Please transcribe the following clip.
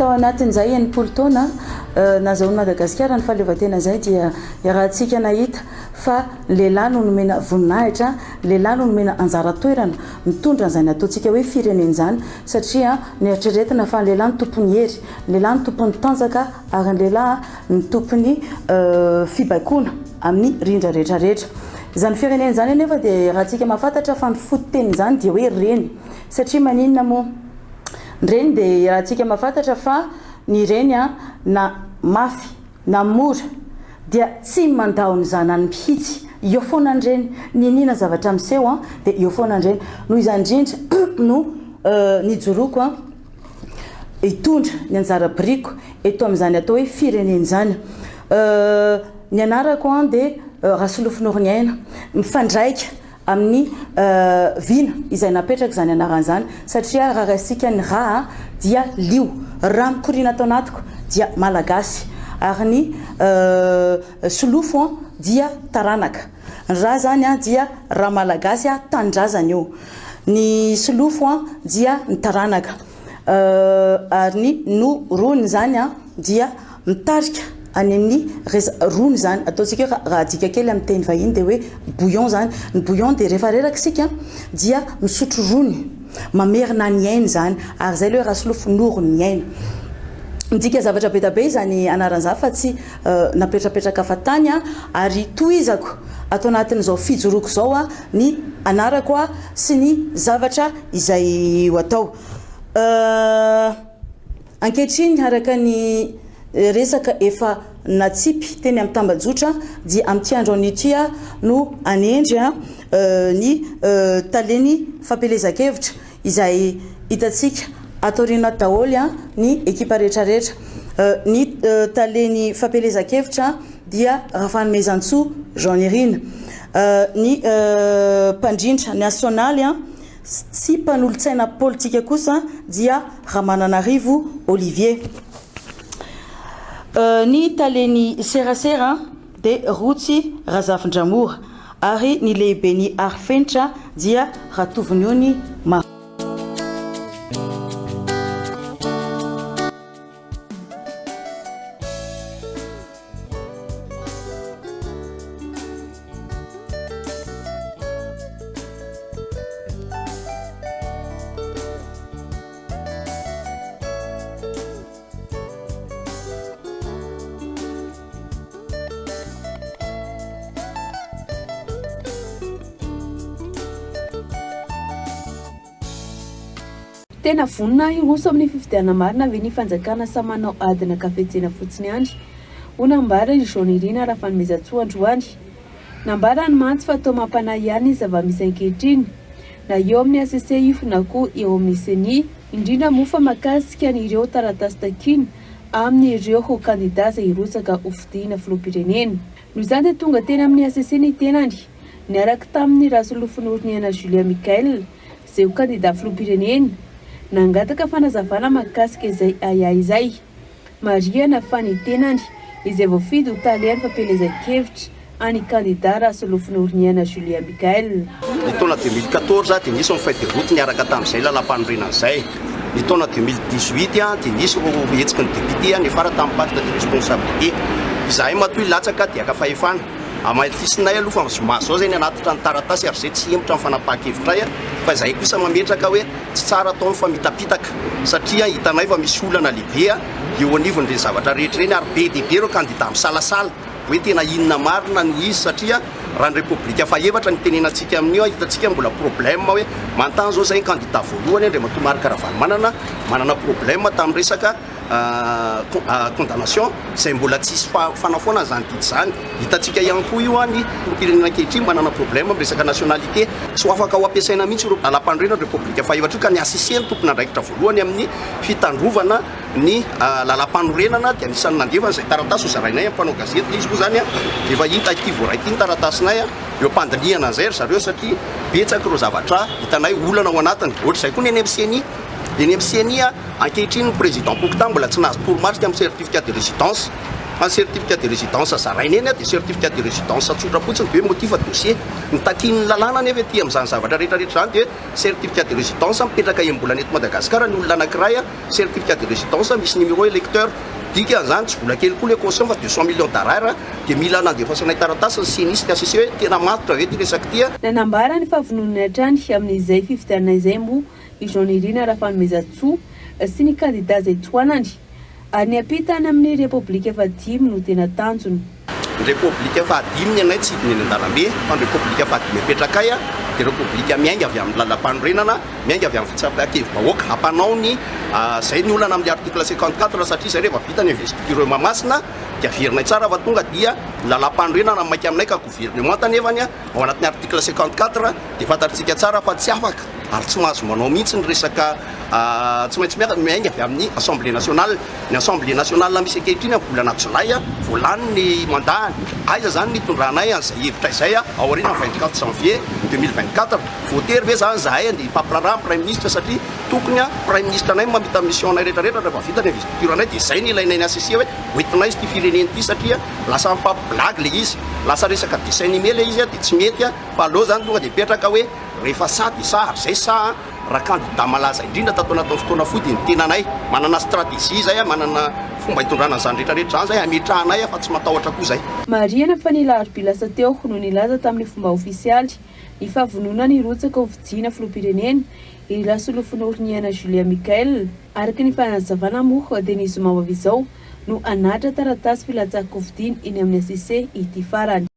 Tao anatin'izay 60 taona nahazahoan'i Madagasikara ny fahaleovantena izay dia iarahantsika nahita fa ny lehilahy no nomena voninahitra, ny lehilahy no nomena anjara toerana mitondra an'izany ataontsika hoe firenena izany satria neritreretina fa ny lehilahy no tompon'ny hery, ny lehilahy no tompon'ny tanjaka ary ny lehilahy no tompon'ny fibaikoana amin'ny rindra rehetra rehetra. Izany firenena izany anefa dia iarahantsika mahafantatra fa ny fototenin'izany dia hoe reny satria maninona moa? Ny reny dia iarahantsika mahafantatra fa ny reny na mafy na mora dia tsy mandao ny zanany mihitsy, eo foana ny reny, niniana zavatra miseho dia eo foana ny reny. Noho izany indrindra no nijoroako hitondra ny anjara biriko eto amin'izany atao hoe firenena izany. Ny anarako dia Rasolofonoroniaina, mifandraika amin'ny vina izay napetraka izany anarana izany satria raha raisintsika ny ra dia lio, ra mikoriana ato anatiko dia malagasy ary ny solofo dia taranaka, ny ra izany dia ra malagasy tanindrazana io, ny solofo dia ny taranaka ary ny no rony izany dia mitarika any amin'ny resa rony izany, ataontsika hoe raha adika kely amin'ny teny vahiny dia hoe bouillon izany, ny bouillon dia rehefa reraka isika dia misotro rony, mamerina ny aina izany, ary izay ilay hoe Rasolofo noro ny aina. Midika zavatra be dia be izany anarana izany fa tsy napetrapetraka fa tany ary tohizako ato anatin'izao fijoroako izao ny anarako sy ny zavatra izay ho atao. Ankehitriny, araka ny resaka efa natsipy teny amin'ny tambajotra dia amin'ity andro anio ity no hanendry ny talen'ny fampielezan-kevitra izay hitantsika ato aoriana ato daholo ny ekipa rehetrarehetra. Ny talen'ny fampielezan-kevitra dia Rafanomezantsoa Jean Nirina. Ny mpandrindra nasionaly Tsy mpanolotsaina politika kosa dia Ramananarivo Olivier. Ny talen'ny serasera dia Rotsy Razafindramora ary ny lehiben'ny Arifenitra dia Ratovoniony Martin. Tena vonona hiroso amin'ny fifidianana marina ve ny fanjakana sa manao adina kafetsena fotsiny ihany? Hoy nambaran'i Jean Nirina Rafanomezantsoa androany. Nambarany mantsy fa toa mampanahy ihany ny zava-misy ankehitriny, na eo amin'ny hcc io na koa eo amin'ny ceni, indrindra moa fa mahakasika an'ireo taratasy takiana amin'ireo kandida izay hirotsaka hofidiana filoham-pirenena. Noho izany dia tonga teny amin'ny hcc ny tenany, niaraka tamin'ny Rasolofonoroniaina Julien Mickael, izay ho kandida filoham-pirenena, nangataka fanazavana mahakasika izay ahiahy izay. Marihana fa ny tenany, izay voafidy ho talehan'ny fampielezan-kevitra an'ny kandida Rasolofonoroniaina Julien Mickael. Ny taona 2014 dia nisy ny feuille de route niaraka tamin'izay lalàmpanorenana izay. Ny taona 2018 dia nisy ireo hetsiky ny député niafara tamin'ny pacte de responsabilité. Izahay matoa hilatsaka dia haka fahefana. Hamafisinay aloha fa zoma zao zay ny hanatitra ny taratasy ary zay tsy hihemotra ny fanapahan-kevitray fa izahay kosa mametraka hoe tsy tsara atao ny famitapitaka satria hitanay fa misy olana lehibe eo anivon'ireny zavatra rehetra ireny ary be dia be ireo kandida misalasala hoe tena inona marina no izy satria raha ny repoblika fahefatra no itenenantsika amin'io hitantsika mbola problème hoe manontany zao zay ny kandida voalohany Andriamatoa Marc Ravalomanana manana problème tamin'ny resaka condamnation izay mbola tsisy fanafoanana izany didy izany. Hitantsika ihany koa io ny filoham-pirenena ankehitriny manana problème amin'ny resaka nationalité. Tsy ho afaka ho ampiasaina mihitsy ireo lalàmpanorenana Repoblika fahefatra io ka ny HCC no tompon'andraikitra voalohany amin'ny fitandrovana ny lalàmpanorenana dia anisan'ny nandefa an'izay taratasy ho zarainay amin'ny mpanao gazety. Ilay izy moa izany efa hita ity voaray ity ny taratasinay eo am-pandinihana an'izay ry zareo satria betsaka ireo zavatra hitanay olana ao anatiny. Ohatr'izay koa ny eny amin'ny ceni. Eny amin'ny ceni ankehitriny ny président Pocta mbola tsy nahazo toromarika amin'ny certificat de résidence. Fa ny certificat de résidence zaraina eny dia certificat de résidence tsotra fotsiny dia hoe motif dossier. Ny takian'ny lalàna anefa ety amin'izany zavatra rehetra rehetra izany dia certificat de résidence mipetraka enim-bolana eto Madagasikara ny olona anankiray, certificat de résidence misy numéro électeur. Dikan'izany tsy vola kely koa ilay caution fa 200 millions d'ariary dia mila nandefasanay taratasy ny CENI sy ny HCC hoe tena matotra ve ity resaka ity. Nanambara ny fahavononany hatrany amin'izay fifidianana izay moa i Jean Nirina Rafanomezantsoa sy ny kandida izay tohanany ary ny hampita any amin'ny Repoblika fahadimy no tena tanjony. Ny Repoblika fahadimy ny anay tsy hidina eny an-dalambe fa ny Repoblika fahadimy apetrakay dia Repoblika miainga avy amin'ny lalampanorenana, miainga avy amin'ny fitsapan-kevi-bahoaka. Hampanao ny izay ny olana amin'ny article 54 satria izay rehefa vita ny investiture Mahamasina dia averinay tsara fa tonga dia ny lalampanorenana maika aminay ka governemanta nefany ao anatin'ny article 54 dia fantatritsika tsara fa tsy afaka ary tsy mahazo manao mihitsy ny resaka tsy maintsy miainga avy amin'ny assemblée nationale. Ny assemblée nationale misy ankehitriny amin'ny volana jolay vao lany ny mandat-ny. Aiza izany ny hitondranay an'izay hevitra izay aorian'ny 24 janvier 2024? Voatery ve izany izahay handeha hifampiraharaha amin'ny praiminisitra satria tokony praiminisitra anay no mamita ny mission anay rehetra rehetra rehefa vita ny investiture anay dia izay no ilainay ny HCC hoe hoentinay izy ity firenena ity satria lasa mifampi-blague ilay izy, lasa resaka dessin animé ilay izy dia tsy mety fa aleo izany tonga dia mipetraka hoe rehefa sahy dia sahy ary izay sahy raha kandida malaza indrindra tato anatin'ny fotoana fohy dia ny tenanay manana stratégie izay, manana fomba hitondrana an'izany rehetra rehetra izany izay hametrahanay fa tsy matahotra koa izay. Marihana fa ny alarobia lasa teo no nilaza tamin'ny fomba ofisialy ny fahavononany hirotsaka ho fidiana filoham-pirenena i Rasolofonoriniaina Julia Mickael. Araka ny fanazavana moa dia ny zoma ho avy izao no hanatitra taratasy filatsahan-kofidina eny amin'ny HCC ity farany.